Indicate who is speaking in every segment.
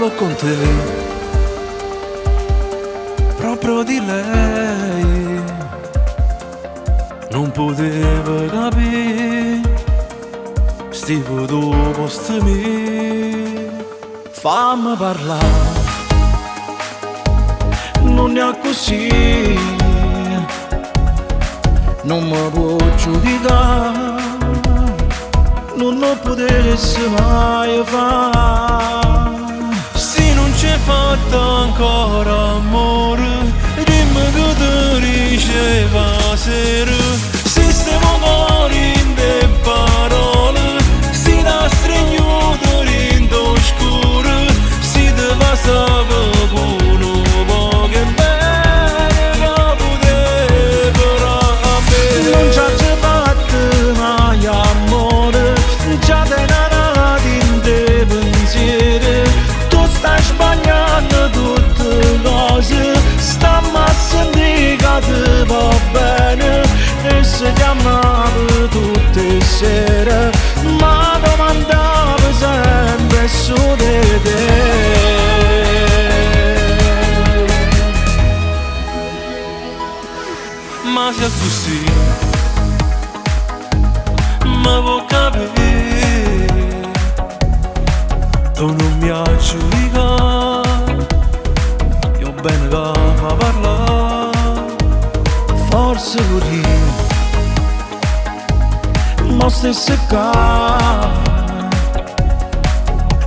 Speaker 1: Parlo con te, proprio di lei. Non potevo capire, stivo tu posto mio. Fammi parlare, non è così, non mi può giudicare, non lo potessi mai fare. Se non c'è fatto ancora amore, dimmi che ti diceva sera, se stiamo morendo in parole, se la stregnuta dentro scuro, se ti passava con un po' che bene che poteva avere.
Speaker 2: Non ci ha fatto mai amore, già te ne dinte pensieri, tu stai sbagliando tutte cose, stammi a sentire che ti va bene, e se chiamava tutte le sere, ma domandava sempre su di te.
Speaker 1: Ma se così mi può capire, tu non mi giudicare, io bene che fa parlare.
Speaker 2: Forse pure io, ma stesso qua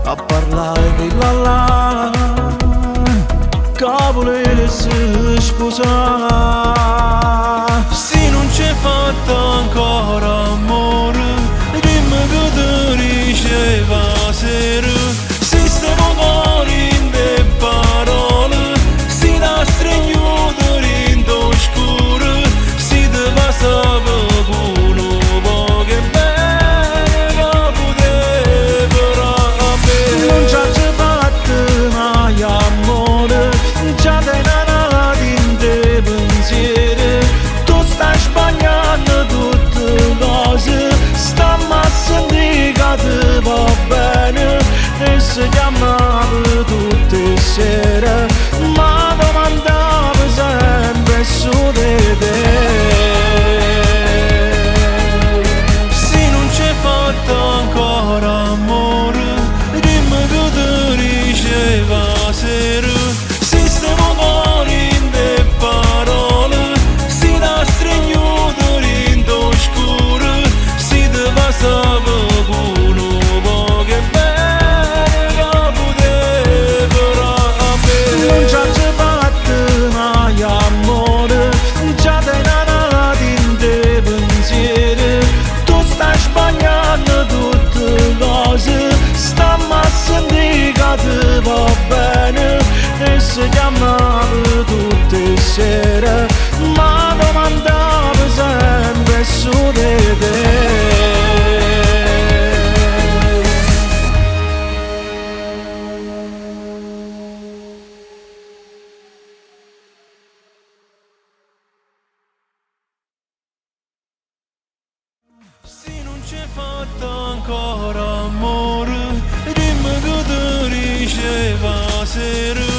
Speaker 2: a parlare di là là, che volesse sposare.
Speaker 1: Se non c'è fatto ancora amore, dimmi che ti diceva sera, se stiamo morendo in parole, se la stregnuta dentro scuro, se ti passava con un po' che bene che poteva avere.
Speaker 2: Non ci ha fatto mai amore, già te ne dinte pensieri, tu stai sbagliando tutte cose, stammi a sentire che ti va bene, e se chiamava tutte le sere, ma domandava sempre su di te.
Speaker 1: Se non c'è fatto ancora amore, dimmi che ti diceva sera, se stiamo morendo in parole, se la stregnuta dentro scuro, se ti passava con un po' che bene che poteva avere.
Speaker 2: Non ci ha fatto mai amore, già te ne dinte pensieri, tu stai sbagliando tutte cose, stammi a sentire che ti va bene, e se chiamava tutte le sere, ma domandava sempre su di te.
Speaker 1: Se non c'è fatto ancora amore, dimmi che ti diceva sera,